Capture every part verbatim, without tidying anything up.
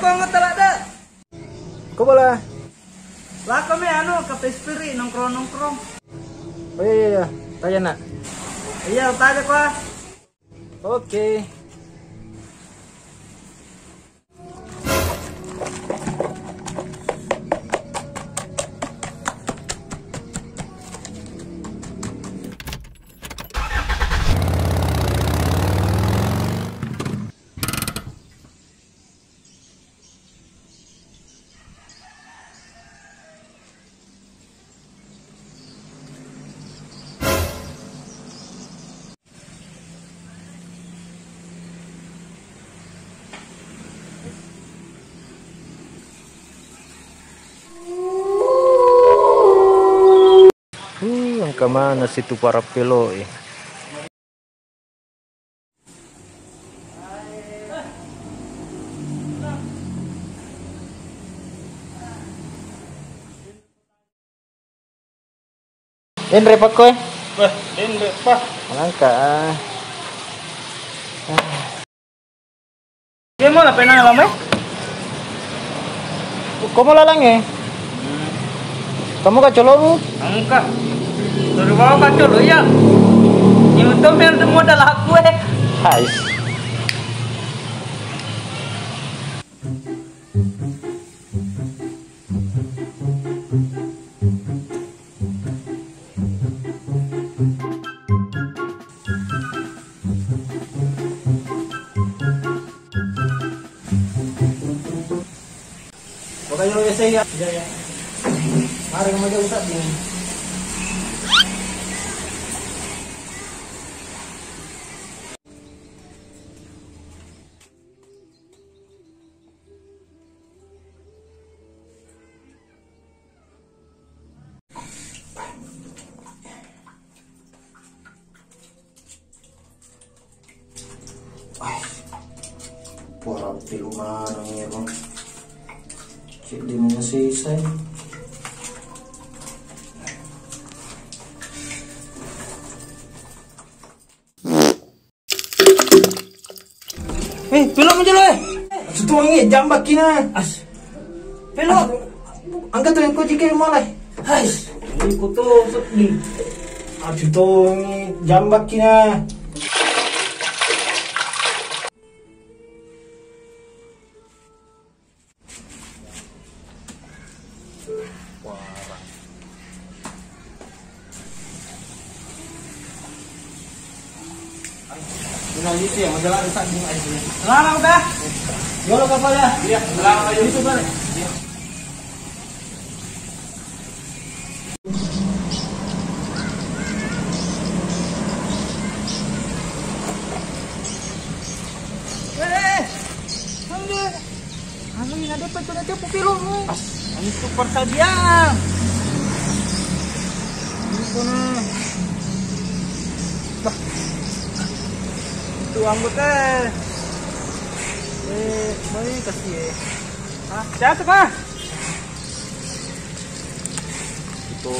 Kong telat deh. Ko bola. Lako me anu ke Pesperi nongkrong-nongkrong. Oh iya, iya, iya. Taja nak. Iya, taja kuah. Oke. Uh, engka maneng situ para pelo e. Denre pakko e. Wah, denre pa. Malangka ah. Dia mau apa nang lama? Komo lalang e. Kamu kacolomu? Engka. Suruh bawa kacolo ya. Yang untung biar modal aku e. Hai. Makanya lo biasa ya. Iya, iya. Mari kemaja usah dingin. Ai, pora pilu maneng ero. Cedde mena sisai. Eh, pelo mujolo e. Tutuangi jambakki na. As. Pelo. Angkat tu ko jike mulai. Hai. Ini kutu sedih. Aduh, tutuangi jambakki na. Larang udah. Yolo kapal ya. Iya, larang aja. Itu balik. Iya. Eh, eh, eh. Anu, ina depa tu nanti aku pilu. As, itu persediaan. Itu nah. Bah. Itu anggota. Eh, baik kasih ya. Hah? Jatuh kah? Itu.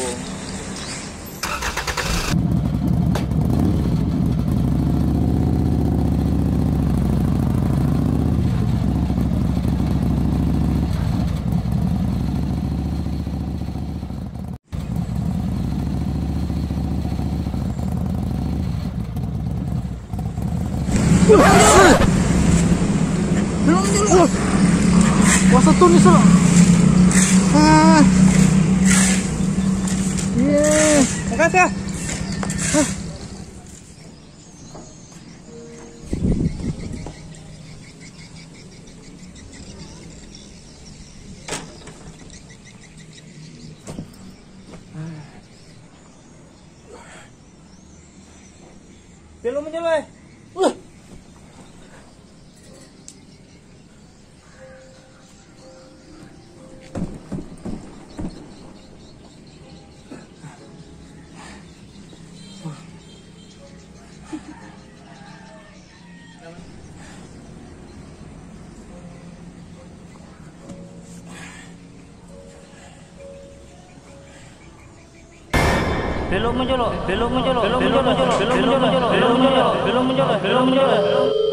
Puasa tuh nih, Sel. Ah. Iya. Makasih ya. Belum aja lo, eh. Wah. Belok menjolok, belok menjolok, belok menjolok, belok menjolok, belok menjolok, belok menjolok, belok menjolok, belok menjolok.